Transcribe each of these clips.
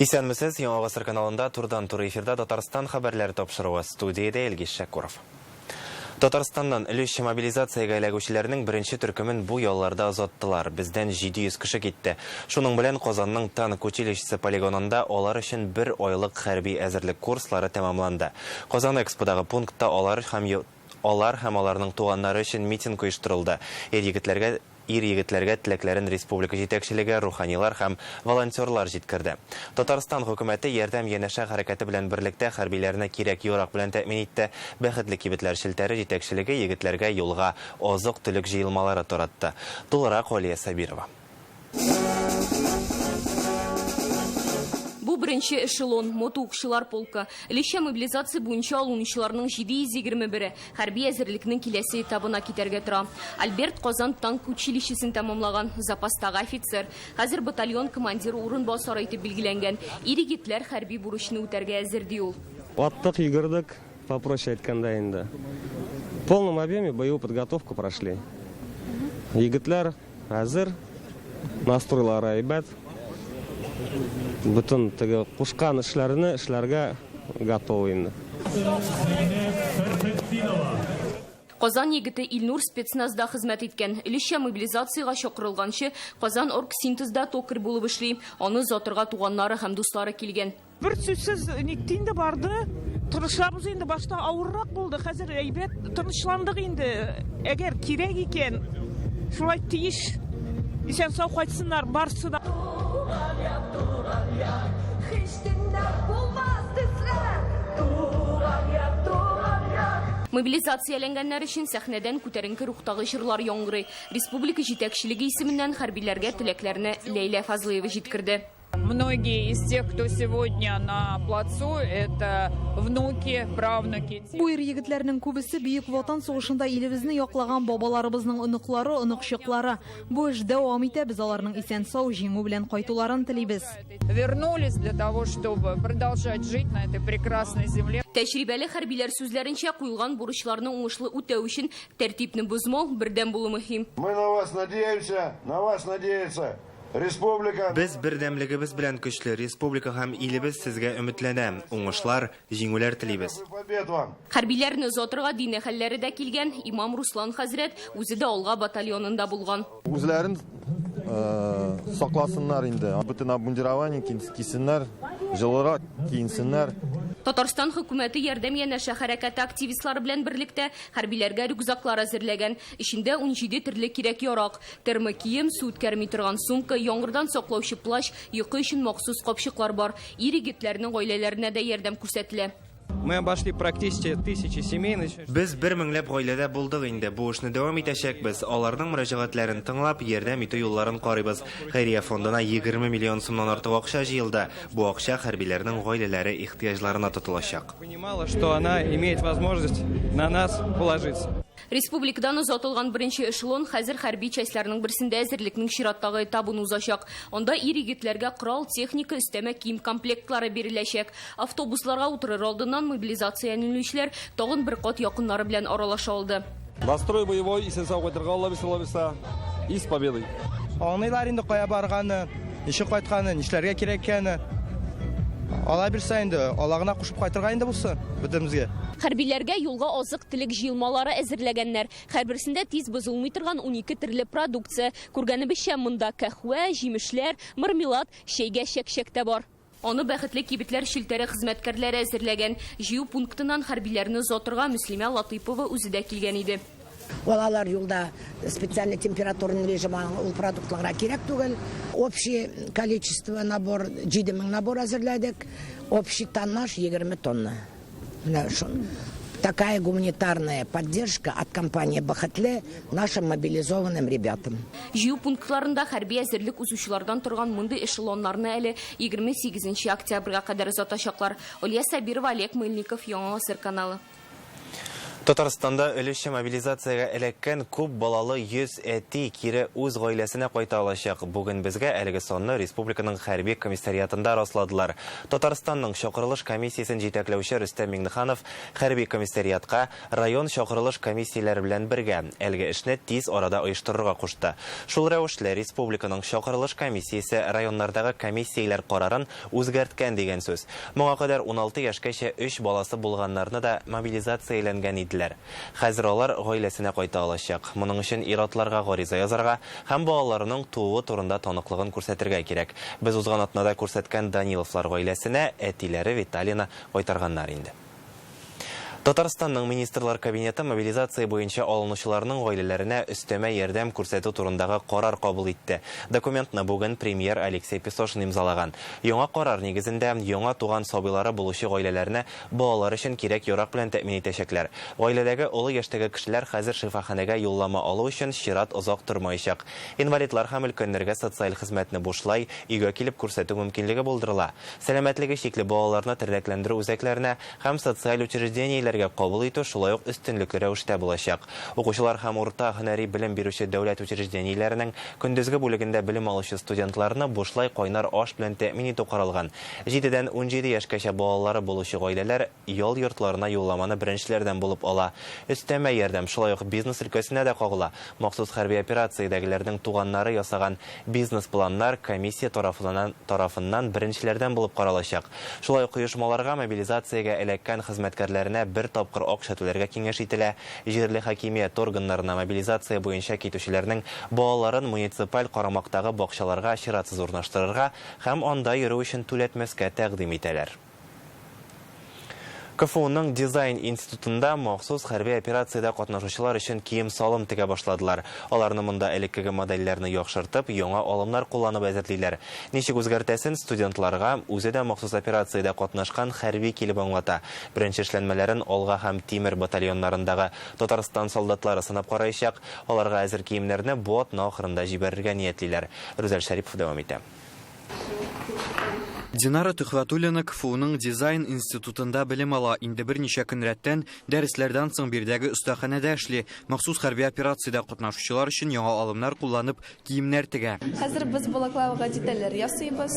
Исәнмесез, Яңа Гасыр каналында турыдан-туры эфирда Татарстан хәбәрләре тапшыруы. Студиядә Илгиз Шәкуров. Татарстаннан өлешчә мобилизациягә эләгүчеләрнең беренче төркемен бу ялларда озаттылар. Бездән 700 кеше китте. Шуның белән Казанның танк училищесы полигонында алар өчен бер айлык хәрби әзерлек курслары тәмамланды. Казан Эксподагы пунктта алар һәм алар һәм аларның туганнары өчен митинг оештырылды. Ир-егетләргә Ир-егетләргә теләкләрен республика җитәкчелеге, руханилар һәм волонтерлар җиткерде. Татарстан хөкүмәте Ярдәм янәшә хәрәкәте белән берлектә хәрбиләрне кирәк-ярак белән тәэмин итте. Бәхетле кибетләр челтәре җитәкчелеге егетләргә юлга азык-төлек җыелмалары таратты. Тулырак Алия Сабирова. Бу беренче эшелон, мотоукчылар полкы. Өлешчә мобилизация буенча алынучыларның 721-е хәрби әзерлекнең киләсе этабына китәргә тора. Альберт Казан танк училищесын тәмамлаган, запастагы офицер. Хәзер батальон командиры урынбасары итеп билгеләнгән. Ир-егетләр хәрби бурычны үтәргә әзер, ди ул. Аттык, йөгердек, попроще әйткәндә инде. В полном объеме боевую подготовку прошли. Егетләр Әзер, настройлары әйбәт. Бөтен теге кушкан эшләрне эшләргә готовы инде. Казан егете Илнур спецназда хезмәт иткән. Өлешчә мобилизациягә чакырылганчы, Казан Оргсинтезда токарь булып эшли. Аны озатырга туганнары һәм дуслары килгән. Бер сүзсез нитте инде барды. Тырышабыз инде, башта авыррак булды, хәзер әйбәт тынычландык инде. Әгәр кирәк икән, шулай тиеш. Исән сау кайтсыннар барсы да. Туган як, туган як, һич тиңнәр булмас төсле. Туган як, туган як. Мобилизацияләнгәннәр өчен сәхнәдән күтәренке рухтагы җырлар яңгырый. Республика җитәкчелеге исеменнән хәрбиләргә теләкләрне Ләйлә Фазлыева җиткерде. Многие из тех, кто сегодня на плацу, это внуки, правнуки. Бу ир-егетләрнең күбесе Бөек Ватан сугышында илебезне яклаган бабаларыбызның оныклары, оныкчыклары. Бу эш дәвам итә, без аларның исән-сау, җиңү белән кайтуларын телибез. Вернулись для того, чтобы продолжать жить на этой прекрасной земле. Тәҗрибәле хәрбиләр сүзләренчә, куелган бурычларны уңышлы үтәү өчен тәртипне бозмау, бердәм булу мөһим. Мы на вас надеемся, на вас надеется Республика. Без бердәмлегебез белән көчле, республика һәм илебез сезгә өметләнә. Уңышлар, җиңүләр телибез. Хәрбиләрне озатырга дин әһелләре дә килгән. Имам Руслан хәзрәт үзе дә Алга батальонында булган. Үзләрен сакласыннар инде. Бөтен обмундирование кисеннәр, җылырак киенсеннәр. Татарстан хөкүмәте Ярдәм янәшә хәрәкәте активистлары белән берлектә хәрбиләргә рюкзаклар әзерләгән. Эчендә унҗиде төрле кирәк-ярак. Термокием, су үткәрми торган сумка, яңгырдан саклаучы плащ, йокы өчен махсус капчыклар бар. Ир-егетләрнең гаиләләренә дә ярдәм күрсәтелә. Мы обошли практически тысячи семей. Без бер меңләп гаиләдә булдык инде. Бу эшне дәвам итәчәкбез. Аларның мөрәҗәгатьләрен тыңлап, ярдәм итү юлларын карыйбыз. Хәйрия фондына 20 миллион сумнан артык акча җыелды. Бу акча хәрбиләрнең гаиләләре ихтыяҗларына тотылачак. Понимала, что она имеет возможность на нас положиться. Республикадан озатылган беренче эшелон хәзер хәрби частьләрнең берсендә әзерлекнең чираттагы этабын узачак. Анда ир-егетләргә корал, техника, өстәмә кием комплектлары биреләчәк. Автобусларга утырыр алдыннан мобилизацияләнүчеләр тагын бер кат якыннары белән аралаша алды. Настрой боевой, исән-сау кайтырга Алла бирсә, Алла бирсә, и с победой! Аңлыйлар инде кая барганы, ничек кайтканы, нишләргә кирәк икәне. Алла бирсә инде, Алла гына кушып кайтырга инде булсын бөтенебезгә. Хәрбиләргә юлга азык-төлек җыелмалары әзерләгәннәр. Һәрберсендә тиз бозылмый торган 12 төрле продукция. Күргәнебезчә, монда кәһвә, җимешләр, мармелад, чәйгә чәк-чәк тә бар. Аны Бәхетле кибетләр челтәре хезмәткәрләре әзерләгән. Җыю пунктыннан хәрбиләрне озатырга Мөслимә Латыйпова үзе дә килгән иде. Балалар юлда специальный температурный режим ул продуктларга кирәк түгел. Общий количество набор 7000 набор әзерләдек. Общий тоннаж 20 тонна. Менә такая гуманитарная поддержка от компании Бәхетле нашим мобилизованным ребятам. Җыю пунктларында хәрби әзерлек узучылардан торган мондый эшелоннарны әле 28 октябрьгә кадәр озатачаклар. Алия Сабирова, Олег Мыльников, Яңа Гасыр каналы. Татарстанда өлешчә мобилизациягә эләккән күп балалы 100 әти кире үз гаиләсенә кайта алачак. Бүген безгә әлеге санны республиканың хәрби комиссариатында расладылар. Татарстанның чакырылыш комиссиясен җитәкләүче Рөстәм Миңнеханов хәрби комиссариатка район чакырылыш комиссияләре белән бергә әлеге эшне тиз арада оештырырга кушты. Шул рәвешле республиканың чакырылыш комиссиясе районнардагы комиссияләр карарын Үзгәрткән дигән сүз. Моңа кадәр 16 яшькәчә өч баласы булганнарны да мобилизацияләнгән иделәр. Хәзер алар гаиләсенә кайта алачак. Моның өчен ир-атларга гариза язарга һәм балаларының тууы турында таныклыгын күрсәтергә кирәк. Без узган атнада күрсәткән Даниловлар гаиләсенә әтиләре Виталийны кайтарганнар инде. Татарстанның Министрлар Кабинеты мобилизация буенча алынучыларның гаиләләренә өстәмә ярдәм күрсәтү турындагы карар кабул итте. Документны бүген премьер Алексей Песошин имзалаган. Яңа карар нигезендә, яңа туган сабыйлары булучы гаиләләрне балалар өчен кирәк-ярак белән тәэмин итәчәкләр. Гаиләдәге олы яшьтәге кешеләр хәзер шифаханәгә юллама алу өчен чират озак тормаячак. Инвалидлар һәм өлкәннәргә социаль хезмәтне бушлай, өйгә килеп күрсәтү мөмкинлеге булдырыла. Сәламәтлеге чикле балаларны тернәкләндерү үзәкләренә һәм социаль учреждениеләргә кабул итү шулай ук өстенлекле рәвештә булачак. Укучылар һәм урта һөнәри белем бирүче дәүләт учреждениеләренең көндезге бүлегендә белем алучы студентларны бушлай кайнар аш белән тәэмин итү каралган. Җидедән 17 яшькәчә балалары булучы гаиләләр ял йортларына юлламаны беренчеләрдән булып ала. Өстәмә ярдәм шулай ук бизнес өлкәсенә дә кагыла. Махсус хәрби операциядәгеләрнең туганнары ясаган бизнес-планнар комиссия тарафыннан тарафыннан беренчеләрдән булып каралачак. Шулай ук оешмаларга мобилизациягә эләккән хезмәткәрләренә бер тапкыр акча түләргә киңәш ителә. Җирле хакимият органнарына мобилизация буенча китүчеләрнең балаларын муниципаль карамактагы бакчаларга чиратсыз урнаштырырга һәм анда йөрү өчен түләтмәскә тәкъдим итәләр. КФУның дизайн институтында махсус хәрби операциядә катнашучылар өчен кием-салым тегә башладылар. Аларны монда элеккеге модельләрне яхшыртып, яңа алымнар кулланып әзерлиләр. Ничек үзгәртәсен студентларга үзе дә махсус операциядә катнашкан хәрби килеп аңлата. Беренче эшләнмәләрен Алга һәм Тимер батальоннарындагы Татарстан солдатлары сынап караячак. Аларга әзер киемнәрне бу атна ахырында җибәрергә ниятлиләр. Рүзәл Шәрипов дәвам итә. Динара Төхвәтуллина КФУның дизайн институтында белем ала. Инде берничә көн рәттән дәресләрдән соң биредәге остаханәдә эшли. Махсус хәрби операциядә катнашучылар өчен яңа алымнар кулланып киемнәр тегә. Хәзер без балаклавага детальләр ясыйбыз.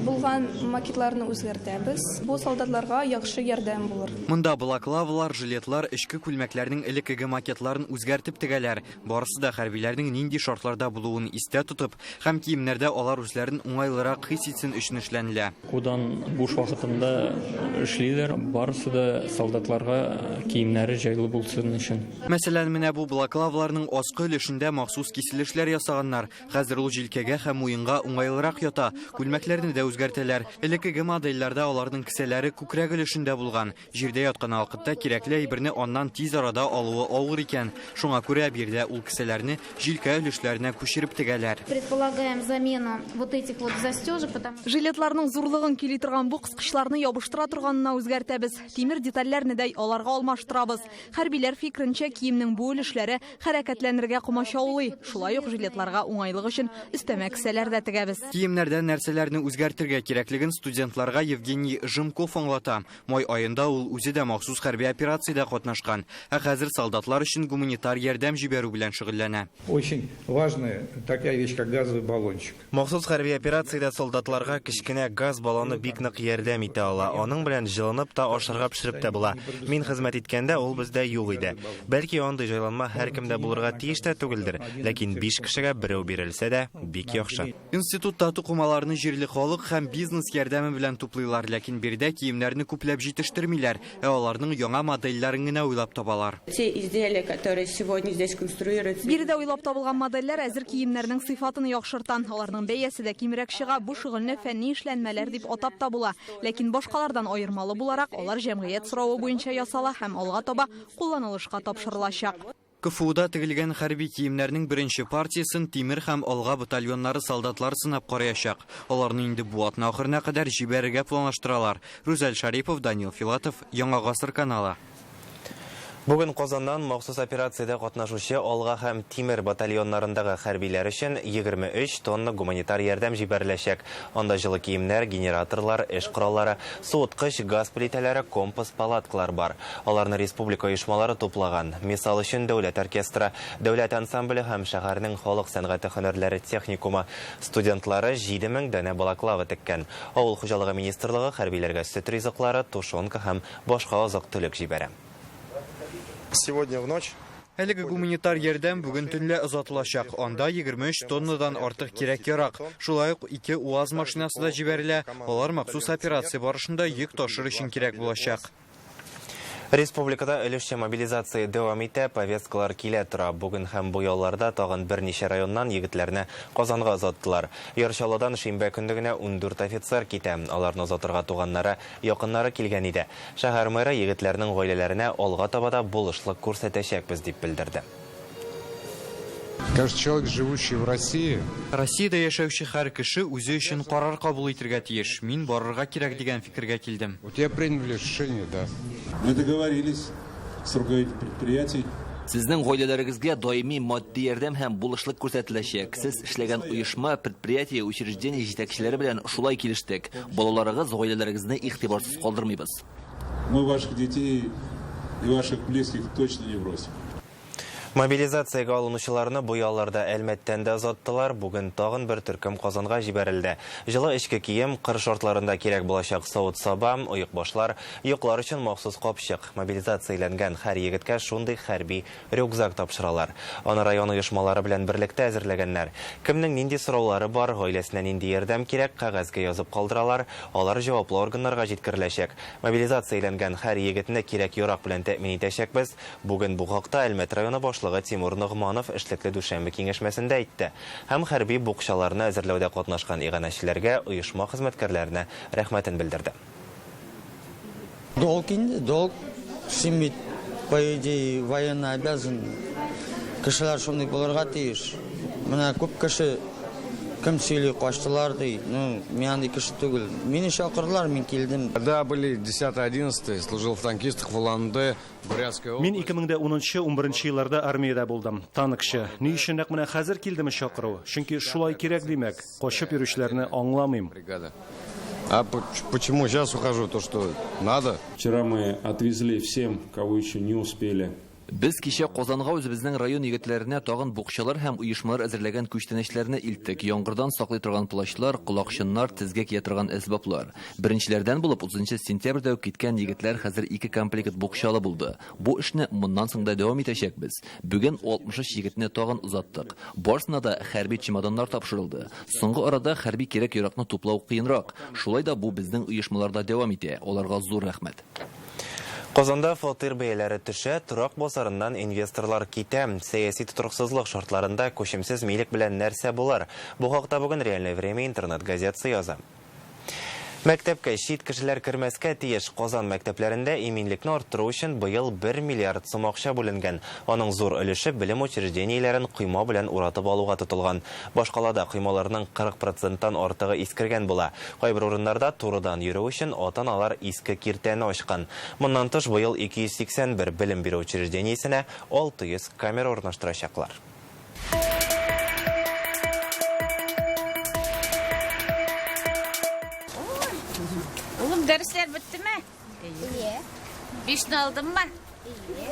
Булган макетларны үзгәртәбез. Бу солдатларга яхшы ярдәм булыр. Монда балаклавалар, жилетлар, эчке күлмәкләрнең элеккеге макетларын үзгәртеп тегәләр. Барысы да хәрбиләрнең нинди шартларда булуын истә тотып һәм киемнәрдә алар үзләрен уңайлырак хис итсен өчен эшләнелә. Укудан буш вакытында эшлиләр, барысы да солдатларга киемнәре җайлы булсын өчен. Мәсәлән, менә бу балаклаваларның аскы өлешендә махсус киселешләр ясаганнар. Хәзер ул җилкәгә һәм муенга уңайлырак ята. Күлмәкләрне дә үзгәртәләр. Элеккеге модельләрдә аларның кесәләре күкрәк өлешендә булган. Җирдә яткан вакытта кирәкле әйберне аннан тиз арада алуы авыр икән. Шуңа күрә биредә ул кесәләрне җилкә өлешләренә күчереп тегәләр. Предполагаем замену вот этих вот застежек, потому что Жилетларның зурлыгын көйли торган бу кыскычларны ябыштыра торганына үзгәртәбез. Тимер детальләрне дә аларга алмаштырабыз. Хәрбиләр фикеренчә, киемнең бу өлешләре хәрәкәтләнергә комачаулый. Шулай ук жилетларга уңайлык өчен өстәмә кесәләр дә тегәбез. Киемнәрдә нәрсәләрне үзгәртергә кирәклеген студентларга Евгений Жимков аңлата. Май аенда ул үзе дә махсус хәрби операциядә катнашкан, ә хәзер солдатлар өчен гуманитар ярдәм җибәрү белән шөгыльләнә. Очень важная такая вещь, как газовый баллончик. Махсус хәрби операциядә солдатларга кечкенә газ баллоны бик нык ярдәм итә ала. Аның белән җылынып та, ашарга пешереп тә була. Мин хезмәт иткәндә ул бездә юк иде. Бәлки, андый җайланма һәркемдә булырга тиеш тә түгелдер, ләкин биш кешегә берәү бирелсә дә, бик яхшы. Институтта тукымаларны җирле халык һәм бизнес ярдәме белән туплыйлар, ләкин биредә киемнәрне күпләп җитештермиләр, ә аларның яңа модельләрен генә уйлап табалар. Те изделия, которые сегодня здесь конструируются. Биредә уйлап табылган модельләр әзер киемнәрнең сыйфатын яхшырта. Аларның бәясе дә кимрәк чыга. Бу шөгыльне фәнни эшләнмәләр дип атап та була. Ләкин башкалардан аермалы буларак, алар җәмгыять соравы буенча ясала һәм алга таба кулланылышка тапшырылачак. КФУда тегелгән хәрби киемнәрнең беренче партиясен Тимер һәм Алга батальоннары солдатлары сынап караячак. Аларны инде бу атна ахырына кадәр җибәрергә планлаштыралар. Рүзәл Шәрипов, Данил Филатов, Яңа Гасыр каналы. Бүген Казаннан махсус операциядә катнашучы Алга һәм Тимер батальоннарындагы хәрбиләр өчен 23 тонна гуманитар ярдәм җибәреләчәк. Анда җылы киемнәр, генераторлар, эш кораллары, суыткыч, газ плитәләре, компас, палаткалар бар. Аларны республика оешмалары туплаган. Мисал өчен, дәүләт оркестры, дәүләт ансамбле һәм шәһәрнең халык сәнгате һөнәрләре техникумы студентлары 7000 данә балаклава теккән. Авыл хуҗалыгы министрлыгы хәрбиләргә сөт ризыклары, тушенка һәм башка азык-төлек җибәрә. Сегодня в ночь Әлеге гуманитар ярдәм бүген төнлә озатылачак. Анда 23 тоннадан артык кирәк-ярак. Шулай ук ике УАЗ машинасы да җибәрелә. Алар махсус операция барышында йөк ташыр өчен кирәк булачак. Республикада өлешчә мобилизация дәвам итә, повесткалар килә тора. Бүген һәм бу ялларда тагын берничә районнан егетләрне Казанга озаттылар. Яр Чаллыдан шимбә көнне генә 14 офицер китә. Аларны озатырга туганнары, якыннары килгән иде. Шәһәр мэры егетләрнең гаиләләренә алга таба да булышлык күрсәтәчәкбез, дип белдерде. Каждый человек, живущий в России, Россиядә яшәүче һәр кеше үзе өчен карар кабул итергә тиеш. Мин барырга кирәк дигән фикергә килдем. Вот я принял решение, да. Мы договорились с руководителями предприятий. Сезнең гаиләләрегезгә даими матди ярдәм һәм булышлык күрсәтеләчәк. Сез эшләгән оешма, предприятие, учреждение җитәкчеләре белән шулай килештек. Балаларыгыз, гаиләләрегезне игътибарсыз калдырмыйбыз. Мы ваших детей и ваших близких точно не бросим. Мобилизациягә алынучыларны бу ялларда Әлмәттән дә озаттылар. Бүген тагын бер төркем Казанга җибәрелде. Җылы эчке кием, кыр шартларында кирәк булачак савыт-саба, оекбашлар, йоклар өчен махсус капчык. Мобилизацияләнгән һәр егеткә шундый хәрби рюкзак тапшыралар. Аны район оешмалары белән берлектә әзерләгәннәр. Кемнең нинди сораулары бар, гаиләсенә нинди ярдәм кирәк, кәгазьгә язып калдыралар, алар җаваплы органнарга җиткереләчәк. Мобилизацияләнгән һәр егетне кирәк-ярак белән тәэмин итәчәкбез. Бүген бу хакта Әлмәт районы башлыгы Тимур Ногманов эшлекле дүшәмбе киңәшмәсендә әйтте. Һәм хәрби букчаларны әзерләүдә катнашкан иганәчеләргә, оешма хезмәткәрләренә рәхмәтен белдерде. Долг инде, долг. Син бит, по идее, военно обязан. Кешеләр шундый булырга тиеш. Менә күп кеше кем сөйли, качтылар ди. Ну, мин андый кеше түгел. Мине чакырдылар, мин килдем. Да, были 10-11, служил в танкистах в Улан-Удэ, Бурятская Мин 2010-11 елларда армиядә булдым. Танкчы. Ни өчен нәкъ менә хәзер килдеме чакыру? Чөнки шулай кирәк димәк. Качып йөрүчеләрне аңламыйм. Бригада. А почему сейчас ухожу? То, что надо. Вчера мы отвезли всем, кого еще не успели. Без кичә Казанга үзебезнең район егетләренә тагын букчалар һәм оешмалар әзерләгән күчтәнәчләрне илттек. Яңгырдан саклый торган плащлар, колакчыннар, тезгә кия торган әсбаплар. Беренчеләрдән булып 30 сентябрьдә үк киткән егетләр хәзер ике комплект букчалы булды. Бу эшне моннан соң да дәвам итәчәкбез. Бүген 63 егетне тагын озаттык. Барысына да хәрби чемоданнар тапшырылды. Соңгы арада хәрби кирәк-яракны туплау кыенрак. Шулай да бу безнең оешмаларда дәвам итә. Аларга зур рәхмәт. Казанда фатир бәяләре төшә, торак базарыннан инвесторлар китә. Сәяси тотрыксызлык шартларында күчемсез милек белән нәрсә булыр? Бу хакта бүген Реальное время интернет-газетасы яза. Мәктәпкә чит кешеләр кермәскә тиеш. Казан мәктәпләрендә иминлекне арттыру өчен быел 1 миллиард сум акча бүленгән. Аның зур өлеше белем учреждениеләрен койма белән уратып алуга тотылган. Башкалада коймаларның 40 проценттан артыгы искергән була. Кайбер урыннарда турыдан йөрү өчен ата-аналар иске киртәне ачкан. Моннан тыш быел 281 белем бирү учреждениесенә 600 камера урнаштырачаклар. Улым, дәресләр беттеме? Әйе. Бишне алдыңмы?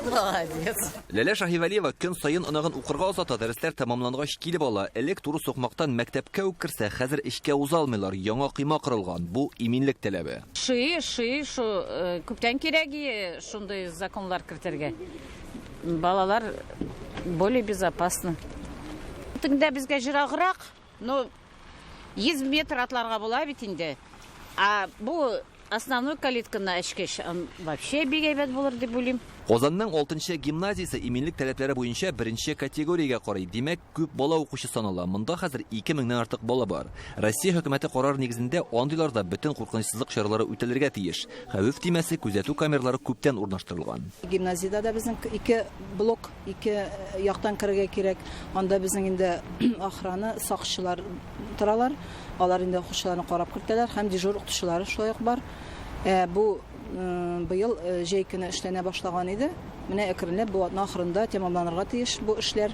Молодец. Ләлә Шаһивәлиева көн саен оныгын укырга озата, дәресләр тәмамлангач килеп ала. Элек туры сукмактан мәктәпкә үк керсә, хәзер эчкә уза алмыйлар. Яңа койма корылган. Бу иминлек таләбе. Ши, ши, шу күптән кирәк шундый законнар кертергә. Балалар более безопасно. Тегендә безгә җыраграк, но 100 метр атларга була бит инде. А бу основной калитканы ачкач, вообще бик әйбәт булыр дип уйлыйм. Казанның 6 гимназиясе иминлек таләпләре буенча беренче категориягә карый. Димәк, күп бала укучы санала. Монда хәзер 2000-нән артык бала бар. Россия хөкүмәте карар нигезендә андыйларда бөтен куркынычсызлык чаралары үтәлергә тиеш. Хәвеф төймәсе, күзәтү камералары күптән урнаштырылган. Гимназиядә дә безнең ике блок, ике яктан керергә кирәк. Анда безнең инде охрана, сакчылар торалар. Алар инде укучыларны карап кертәләр һәм дежур укытучылары шулай ук бар. Бу быел җәй көне эшләнә башлаган иде. Менә әкренләп бу атна ахырында тәмамланырга тиеш бу эшләр.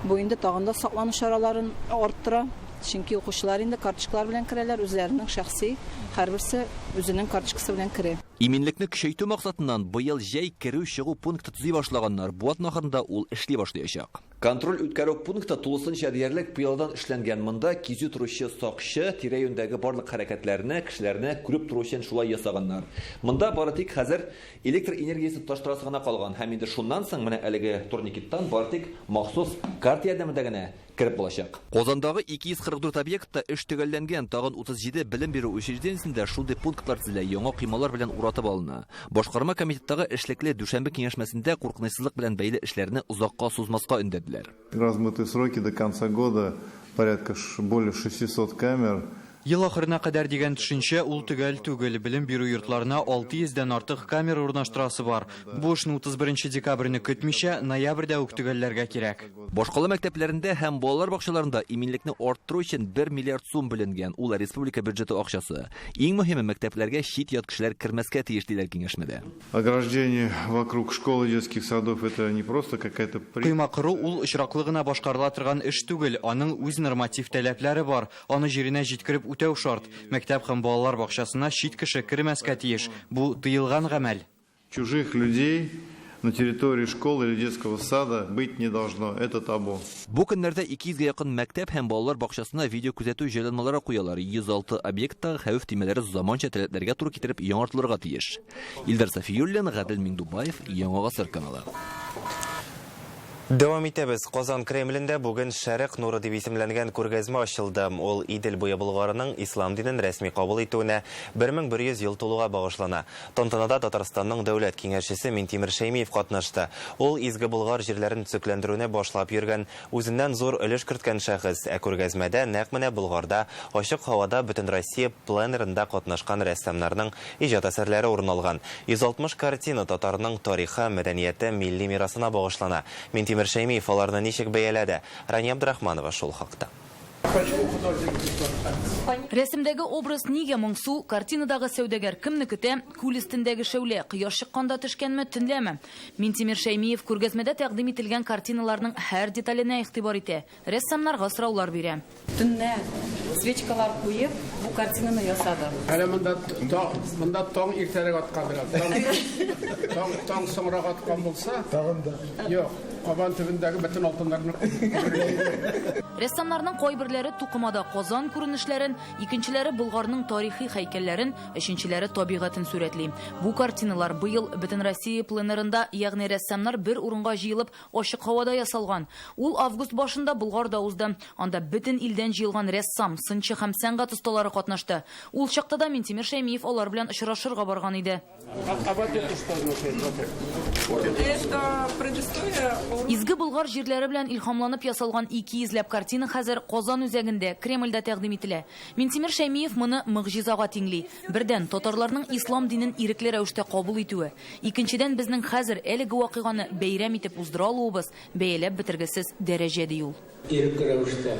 Бу инде тагын да саклану чараларын арттыра. Чөнки укучылар инде карточкалар белән керәләр, үзләренең шәхси, һәрберсе үзенең карточкасы белән керә. Иминлекне көчәйтү максатыннан быел җәй керү-чыгу пункты төзи башлаганнар. Бу атна ахырында ул эшли башлаячак. Контроль үткәрү пункты тулысынча диярлек пыяладан эшләнгән. Монда кизү торучы сакчы тирә-юньдәге барлык хәрәкәтләрне, кешеләрне күреп тору өчен шулай ясаганнар. Монда бары тик хәзер электр энергиясе тоташтырасы гына калган һәм инде шуннан соң менә әлеге турникеттан бары тик махсус карта ярдәмендә генә кереп булачак. Казандагы 244 объектта эш төгәлләнгән, тагын 37 белем бирү учреждениесендә шундый пунктлар төзелә, яңа коймалар белән уратып алына. Башкарма комитеттагы эшлекле дүшәмбе киңәшмәсендә куркынычсызлык белән бәйле эшләрне озакка сузмаска өндәделәр. Размытые сроки до конца года порядка более 600 камер. Ел ахырына кадәр дигән төшенчә ул төгәл түгел. Белем бирү йортларына 600 дән артык камера урнаштырасы бар. Бу эшне 31 декабрьне көтмичә, ноябрьдә үк төгәлләргә кирәк. Башкала мәктәпләрендә һәм балалар бакчаларында иминлекне арттыру өчен 1 миллиард сум бүленгән. Ул республика бюджеты акчасы. Иң мөһиме, мәктәпләргә чит-ят кешеләр кермәскә тиеш, диләр киңәшмәдә. Ограждение вокруг школ и детских садов это не просто какая-то при- Койма кору ул очраклы гына башкарыла торган эш түгел, аның үз норматив таләпләре бар. Аны җиренә җиткереп үтәү шарт. Мәктәп һәм балалар бакчасына чит кеше кермәскә тиеш. Бу тыелган гамәл. Чужих людей на территории школы или детского сада быть не должно. Это табу. Бу көннәрдә 200 гә якын мәктәп һәм балалар бакчасына видеокүзәтү җайланмалары куялар. 106 объекттагы хәвеф төймәләре заманча таләпләргә туры китереп яңартылырга тиеш. Илдар Сафиуллин, Гадел Миңдубаев, Яңа Гасыр каналы. Дәвам итәбез. Казан Кремлендә бүген Шәрык нуры дип исемләнгән күргәзмә ачылды. Ул Идел буе Болгарының ислам динен рәсми кабул итүенә 1100 ел тулуга багышлана. Тантанада Татарстанның дәүләт киңәшчесе Минтимер Шәймиев катнашты. Ул Изге Болгар җирләрен төзекләндерүне башлап йөргән, үзеннән зур өлеш керткән шәхес. Ә күргәзмәдә нәкъ менә Болгарда ачык һавада Бөтенроссия пленэрында катнашкан рәссамнарның иҗат әсәрләре урын алган. 160 картина татарның тарихы, мәдәнияте, милли мирасына багышлана. Минтимер Шәймиев аларны ничек бәяләде? Рания Абдрахманова шул хакта. Рәсемдәге образ нигә моңсу? Картинадагы сәүдәгәр кемне көтә? Күл өстендәге шәүлә кояш чыкканда төшкәнме, төнләме? Минтимер Шәймиев күргәзмәдә тәкъдим ителгән картиналарның һәр деталенә игътибар итә. Рәссамнарга сораулар бирә. Төнлә свечкалар куеп, бу картинаны ясадым. Әле монда таң, монда таң иртәрәк аткан бераз. Таң, таң, таң соңрак аткан булса, тагын да. Юк, Кабан төбендәге бөтен алтыннарны. Рәссамнарның кайберләре тукымада Казан күренешләрен, икенчеләре Болгарның тарихи һәйкәлләрен, өченчеләре табигатен сурәтли. Бу картиналар быел Бөтенроссия пленэрында, ягъни рәссамнар бер урынга җыелып, ачык һавада ясалган. Ул август башында Болгарда узды. Анда бөтен илдән җыелган рәссам, сынчы һәм сәнгать осталары катнашты. Ул чакта да Минтимер Шәймиев алар белән очрашырга барган иде. Изге Болгар җирләре белән илһамланып ясалган 200 ләп картина хәзер Казан үзәгендә, Кремльдә тәкъдим ителә. Минтимер Шәймиев моны могҗизага тиңли. Бердән, татарларның ислам динен ирекле рәвештә кабул итүе. Икенчедән, безнең хәзер әлеге вакыйганы бәйрәм итеп уздыра алуыбыз бәяләп бетергесез дәрәҗә, ди ул. Ирекле рәвештә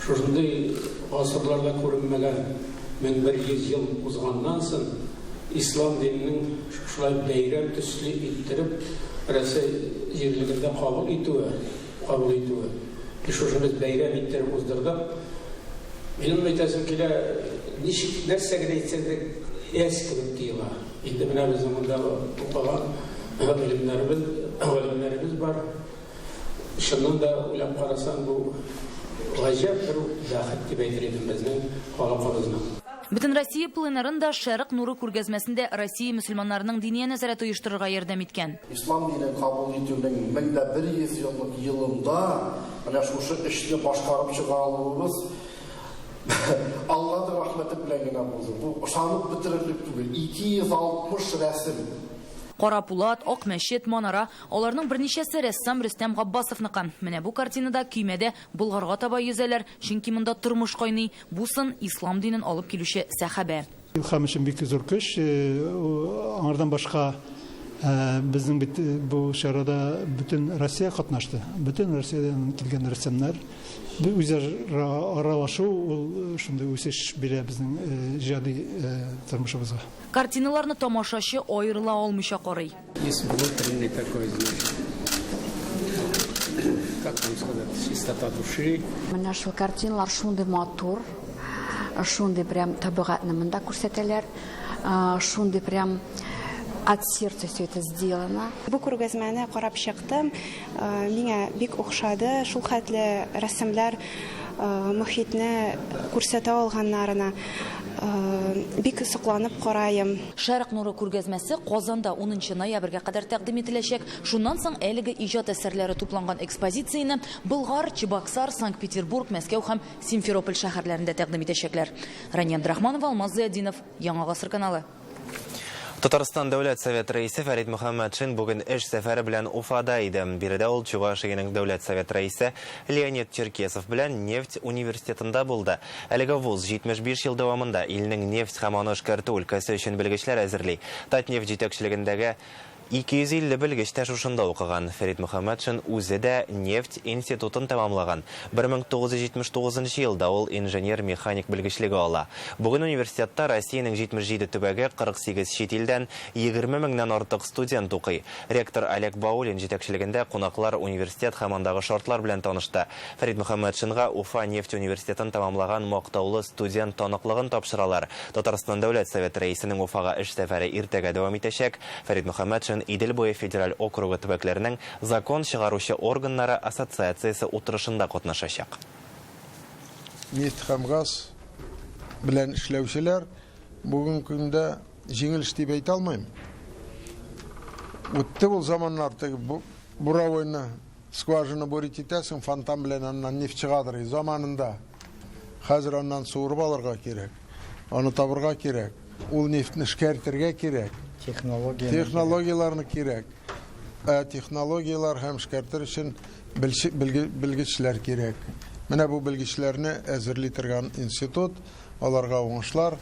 шушындый гасырларда күренмәгән 1100 ел узганнан соң ислам диненең шулай бәйрәм төсле иттереп Рәсәй җирлегендә кабул итүе, кабул итүе. Шушы без бәйрәм иттереп уздырдык. Минем әйтәсем килә, ничек нәрсә генә әйтсәң дә әз кебек тоела. Инде менә безнең монда укыган галимнәребез, галимнәребез бар. Чыннан да уйлап карасаң, бу гаҗәп бер бәхет дип әйтер идем безнең халкыбызның. Бөтенроссия пленэрын да Шәрык нуры күргәзмәсендә Россия мөселманнарының диния нәзарәте оештырырга ярдәм иткән. Ислам динен кабул итүнең 1100 еллык елында менә шушы эшне башкарып чыга алуыбыз Алланың рәхмәте белән генә булды. Бу ышанып бетерерлек түгел. 260 рәсем. Кара пулат, ак мәчет, манара, аларның берничәсе рәссам Рөстәм Габбасовныкы. Менә бу картинада көймәдә Болгарга таба йөзәләр, чөнки монда тормыш кайный. Бу сын ислам динен алып килүче сәхабә. Илһам өчен бик зур көч. Аңардан башка безнең бит бу чарада бөтен Россия катнашты. Бөтен Россиядән килгән рәссамнар. Үзара аралашу ул шундый үсеш бирә безнең иҗади тормышыбызга. Картиналарны тамашачы аерыла алмыйча карый. Есть внутренний такой, значит, как вам сказать, чистота души. Менә шул картиналар шундый матур, шундый прям табигатьне монда күрсәтәләр, шундый прям от сердца все это сделано. Бу күргәзмәне карап чыктым, миңа бик охшады, шул хәтле рәссамлар мохитне күрсәтә алганнарына бик сокланып караем. Шәрык нуры күргәзмәсе Казанда 10 ноябрьгә кадәр тәкъдим ителәчәк. Шуннан соң әлеге иҗат әсәрләре тупланган экспозицияне Болгар, Чебоксар, Санкт-Петербург, Мәскәү һәм Симферополь шәһәрләрендә тәкъдим итәчәкләр. Рания Абдрахманова, Алмаз Зыятдинов, Яңа Гасыр каналы. Татарстан Дәүләт Советы рәисе Фәрит Мөхәммәтшин бүген эш сәфәре белән Уфада иде. Биредә ул Чувашиянең Дәүләт Советы рәисе Леонид Черкесов белән нефть университетында булды. Әлеге вуз 75 ел дәвамында илнең нефть һәм аны эшкәртү өлкәсе өчен белгечләр әзерли. Татнефть җитәкчелегендәге 250 белгеч тә шушында укыган. Фәрит Мөхәммәтшин үзе дә нефть институтын тәмамлаган. 1979 елда ул инженер-механик белгечлеге ала. Бүген университетта Россиянең 77 төбәге, 48 чит илдән 20 меңнән артык студент укый. Ректор Олег Баулин җитәкчелегендә кунаклар университет һәм андагы шартлар белән танышты. Фәрит Мөхәммәтшинга Уфа нефть университетын тәмамлаган мактаулы студент таныклыгын тапшыралар. Татарстан Дәүләт Советы рәисенең Уфага эш сәфәре иртәгә дәвам итәчәк. Фәрит Мөхәммәтшин Идел буе федераль округы төбәкләренең закон чыгаручы органнары ассоциациясе утырышында катнашачак. Нефть һәм газ белән эшләүчеләр бүгенге көндә җиңел эш дип әйтә алмыйм. Үтте ул заманнар, теге буровойны, скважина бурить итәсең, фонтан белән аннан нефть чыгадыр заманында. Хәзер аннан суырып алырга кирәк, аны табырга кирәк, ул нефтьне эшкәртергә кирәк. Технологияләрне кирәк. Ә технологияләр һәм эшкәртер өчен белгечләр кирәк. Менә бу белгечләрне әзерли торган институт, аларга уңышлар.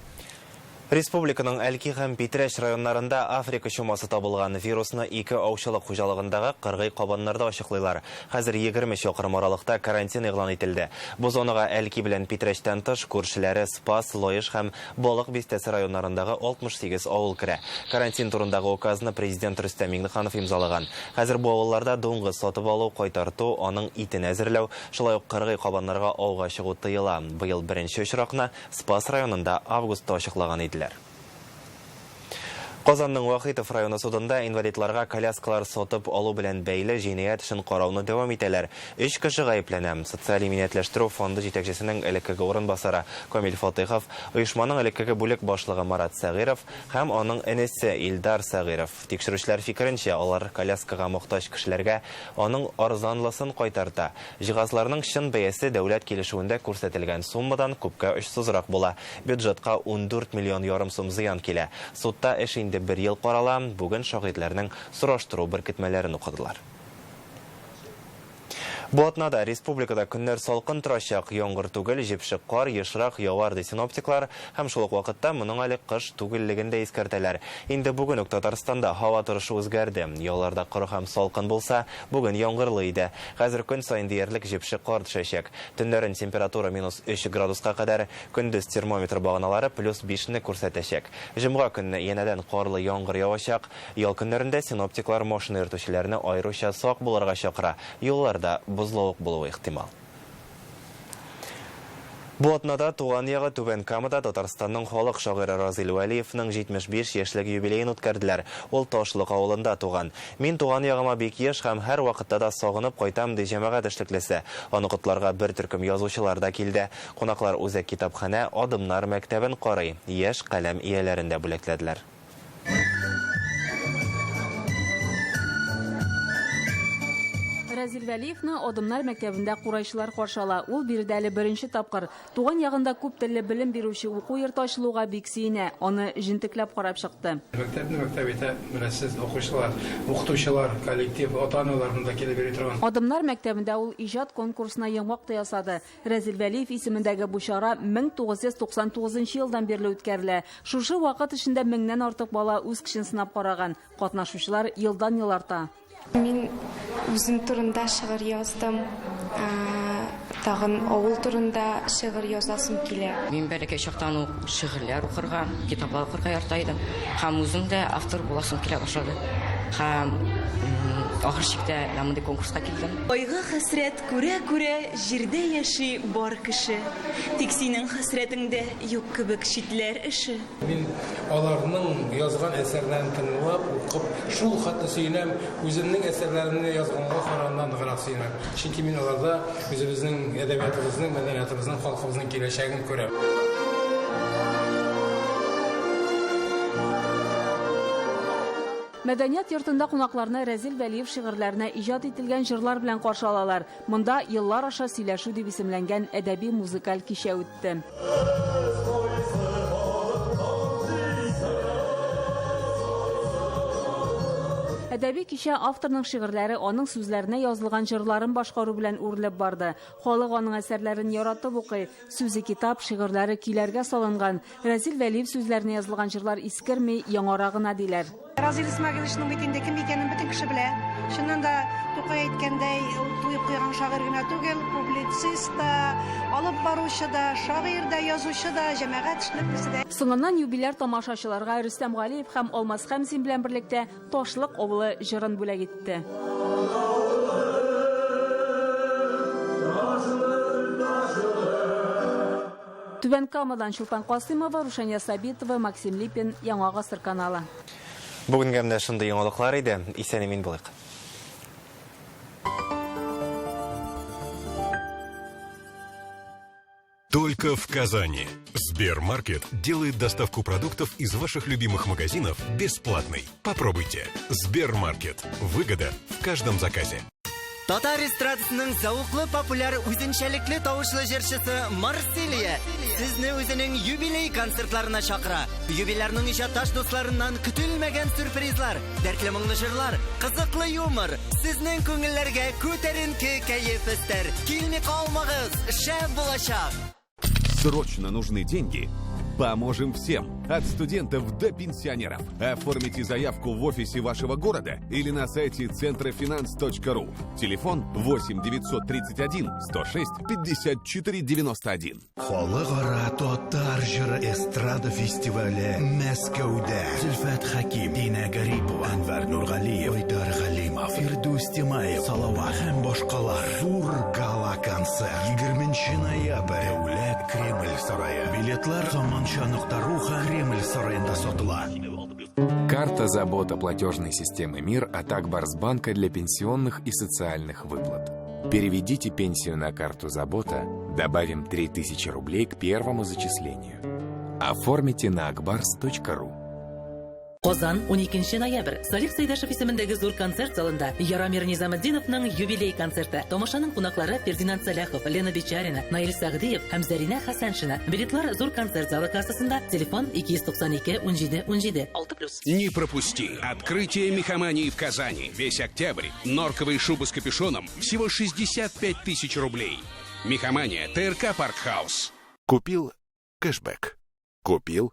Республиканың Әлки һәм Питрәч районнарында Африка чумасы табылган. Вирусны ике аучылык хуҗалыгындагы кыргый кабаннарда ачыклыйлар. Хәзер 20 чакрым аралыкта карантин игълан ителде. Бу зонага Әлки белән Питрәчтән тыш күршеләре Спас, Лаеш һәм Балык бистәсе районнарындагы 68 авыл керә. Карантин турындагы указны президент Рөстәм Миңнеханов имзалаган. Хәзер бу авылларда дуңгыз сатып алу, кайтарту, аның итен әзерләү, шулай ук кыргый кабаннарга ауга чыгу тыела. Быел беренче очракны Спас районында августта ачыклаган иделәр. Казанның Вахитов районы судында инвалидларга коляскалар сатып алу белән бәйле җинаять эшен карауны дәвам итәләр. 3 кеше гаепләнә. Социаль иминиятләштерү фонды җитәкчесенең элеккеге урынбасары Камил Фатыйхов, оешманың элеккеге бүлек башлыгы Марат Сәгыйров һәм аның энесе Илдар Сәгыйров. Тикшерүчеләр фикеренчә, алар коляскага мохтаҗ кешеләргә аның арзанлысын кайтарта. Җиһазларның чын бәясе дәүләт килешүендә күрсәтелгән суммадан күпкә очсызрак була. Бюджетка 14 миллион ярым сум зыян килә. Судта эш инде бер ел карала, бүген шаһитләрнең сораштыру беркетмәләрен укыдылар. Бу атнада республикада көннәр салкын торачак, яңгыр түгел, җепшек кар ешрак явар ди синоптиклар һәм шул ук вакытта моның әле кыш түгеллеген дә искәртәләр. Инде бүген үк Татарстанда һава торышы үзгәрде. Ялларда коры һәм салкын булса, бүген яңгырлы иде. Хәзер көн саен диярлек җепшек кар төшәчәк. Төннәрен температура минус 3 градуска кадәр, көндез термометр баганалары плюс 5-не күрсәтәчәк. Җомга көнне янәдән карлы яңгыр явачак. Ял көннәрендә синоптиклар машина йөртүчеләрне аеруча сак булырга чакыра. Юлларда бозлавык булуы ихтимал. Бу атнада туган ягы Түбән Камада Татарстанның халык шагыйре Разил Вәлиевның 75 яшьлек юбилеен үткәрделәр. Ул Ташлык авылында туган. Мин туган ягыма бик еш һәм һәр вакытта да сагынып кайтам, ди җәмәгать эшлеклесе. Аны котларга бер төркем язучылар да килде. Кунаклар үзәк китапханә Адымнар мәктәбен карый. Яшь каләм ияләрен дә бүләкләделәр. Разил Вәлиевны Адымнар мәктәбендә курайчылар каршы ала. Ул биредә әле беренче тапкыр. Туган ягында күп телле белем бирүче уку йорты ачылуга бик сөенә. Аны җентекләп карап чыкты. Мәктәпне мәктәп итә менә сез укучылар, укытучылар, коллектив, ата-аналар монда килеп йөри торган. Адымнар мәктәбендә ул иҗат конкурсына йомгак та ясады. Разил Вәлиев исемендәге бу чара 1999 елдан бирле үткәрелә. Шушы вакыт эчендә меңнән артык бала үз көчен сынап караган. Катнашучылар елдан-ел арта. Мин үзем турында шигырь яздым. Тагын авыл турында шигырь язасым килә. Мин бәләкәй чактан ук шигырьләр укырга, китаплар укырга ярата идем. Һәм үзем дә автор буласым килә башлады. Һәм ахыр чиктә менә мондый конкурска килдем. Кайгы-хәсрәт күрә-күрә җирдә яши бар кеше. Тик синең хәсрәтеңдә юк кебек читләр эше. Мин аларның язган әсәрләрен тыңлап, укып, шул хәтле сөенәм, үземнең әсәрләремне язганга караганда ныграк сөенәм. Чөнки мин аларда үзебезнең әдәбиятыбызның, мәдәниятыбызның, халкыбызның киләчәген күрәм. Мәдәният йортында кунакларны Рәзил Вәлиев шигырьләренә иҗат ителгән җырлар белән каршы алалар. Монда Еллар аша сөйләшү дип исемләнгән әдәби-музыкаль кичә үтте. Әдәби кичә авторның шигырьләре, аның сүзләренә язылган җырларын башкару белән үрелеп барды. Халык аның әсәрләрен яратып укый. Сүзе китап, шигырьләре көйләргә салынган. Рәзил Вәлиев сүзләренә язылган җырлар искерми, яңара гына, диләр. Разил Исмәгыйловичның бит инде кем икәнен бөтен кеше белә. Чыннан да, Тукай әйткәндәй, ул туеп куйган шагыйрь генә түгел, публицист та, алып баручы да, шагыйрь дә, язучы да, җәмәгать эшлеклесе дә. Соңыннан юбиляр тамашачыларга Рөстәм Галиев һәм Алмаз Хәмзин белән берлектә Ташлык авылы җырын бүләк итте. Түбән Камадан Чулпан Касыймова, Рушания Сабитова, Максим Липин, Яңа Гасыр каналы. Бүгенгә менә шундый яңалыклар иде. Исән-имин булыйк. Только в Казани. Сбермаркет делает доставку продуктов из ваших любимых магазинов бесплатной. Попробуйте. Сбермаркет. Выгода в каждом заказе. Татар эстрадасының зәвыклы, популяр, үзенчәлекле тавышлы җырчысы Марсилия сезне үзенең юбилей концертларына чакыра. Юбилярның иҗатташ дусларыннан көтелмәгән сюрпризлар, дәртле моңлы җырлар, кызыклы юмор сезнең күңелләргә күтәренке кәеф өстәр. Килми калмагыз, шәп булачак! Срочно нужны деньги? Поможем всем, от студентов до пенсионеров. Оформите заявку в офисе вашего города или на сайте центрофинанс.ру. Телефон 8 931 106 54 91. Халыкара татар җыры эстрада фестивале Мәскәүдә. Зөлфәт Хәким, Динә Гарипова, Әнвәр Нургалиев, Айдар Галимов, Фирдүс Тимаев, Салават һәм башкалар. Зур гала-концерт. 20 ноябрь. Дәүләт Кремль сарае. Билетлар заманча.ру һәм Кремль сараенда сатыла. Карта «Забота» платежной системы МИР от Акбарсбанка для пенсионных и социальных выплат. Переведите пенсию на карту «Забота», добавим 3000 рублей к первому зачислению. Оформите на акбарс.ру. Казан, 12 ноябрь. Салих Сәйдәшев исемендәге зур концерт залында Ярамир Низаметдиновның юбилей концерты. Тамашаның кунаклары Фердинанд Сәлахов, Лена Бичарина, Наил Сәгъдиев һәм Зәринә Хәсәншина. Билетлар зур концерт залы кассасында. Телефон 292 17 17. 6 плюс. Не пропусти открытие Мехомании в Казани. Весь октябрь. Норковые шубы с капюшоном всего 65 тысяч рублей. Мехомания, ТРК Паркхаус. Купил кэшбэк. Купил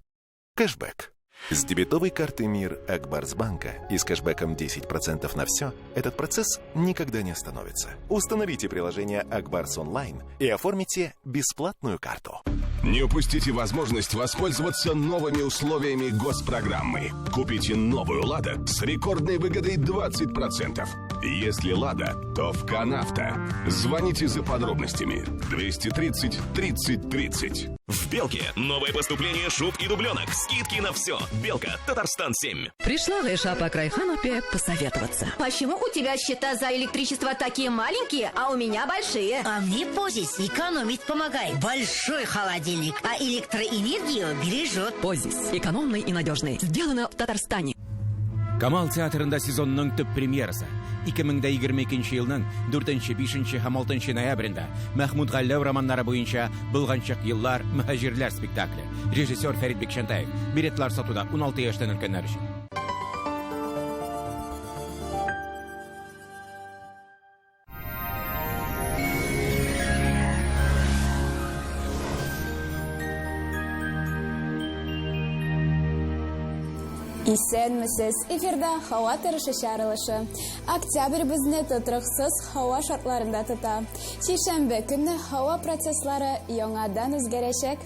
кэшбэк. С дебетовой карты МИР Акбарсбанка и с кэшбэком 10% на все этот процесс никогда не остановится. Установите приложение Акбарс Онлайн и оформите бесплатную карту. Не упустите возможность воспользоваться новыми условиями госпрограммы. Купите новую «Лада» с рекордной выгодой 20%. Если «Лада», то в «Канавто». Звоните за подробностями 230 30 30. В «Белке» новое поступление шуб и дубленок. Скидки на все. «Белка», Татарстан 7. Пришла Гайша по Крайханупе посоветоваться. Почему у тебя счета за электричество такие маленькие, а у меня большие? А мне Позис экономить помогает. Большой холодильник, а электроэнергию бережет. Позис. Экономный и надежный. Сделано в Татарстане. Камал театрында сезонның төп премьерасы. 2022 елның 4, 5 һәм 6 ноябрендә Мәхмүд Галләү романнары буенча Болганчык еллар мөһаҗирләр спектакле. Режиссер Фәрит Бикчәнтаев. Билетлар сатуда 16 яшьтән өлкәннәр өчен. Исәнмесез! Эфирда һава торышы чыгарылышы. Октябрь безне тотрыксыз һава шартларында тота. Сишәмбе көнне һава процесслары яңадан үзгәрәчәк.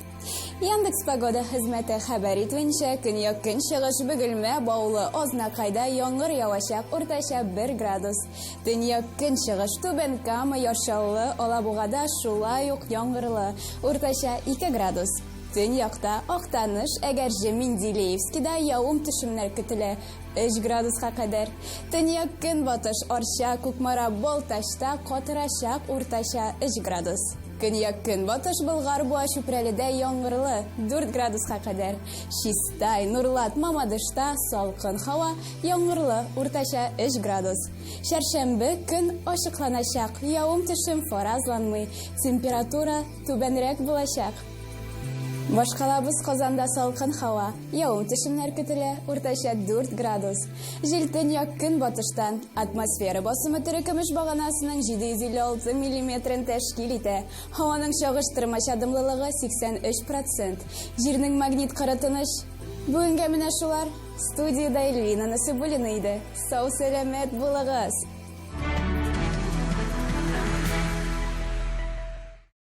Яндекс Погода хезмәте хәбәр итүенчә, көньяк-көнчыгыш Бөгелмә, Баулы, Азнакайда яңгыр явачак, уртача 1 градус. Төньяк-көнчыгыш Түбән Кама, Яр Чаллы, Алабугада шулай ук яңгырлы, уртача 2 градус. Төньякта, Актаныш, Әгерҗе, Менделеевскида явым-төшемнәр көтелә, 3 градуска кадәр. Төньяк-көнбатыш Арча, Кукмара, Балтачта катырачак, уртача 3 градус. Көньяк-көнбатыш Болгар, Буа, Чүпрәледә яңгырлы, 4 градуска кадәр. Чистай, Нурлат, Мамадышта салкын һава, яңгырлы, уртача 3 градус. Чәршәмбе көн ачыкланачак, явым-төшем фаразланмый, температура түбәнрәк булачак. Башкалабыз Казанда салкын һава, явым-төшемнәр көтелә, уртача 4 градус. Җил төньяк-көнбатыштан. Атмосфера басымы терекөмеш баганасының 756 миллиметрын тәшкил итә. Һаваның чагыштырмача дымлылыгы 83 процент. Җирнең магнит кыры тыныч. Бүгенгә менә шулар. Студиядә Эльвина Насыйбуллина иде. Сау-сәламәт булыгыз!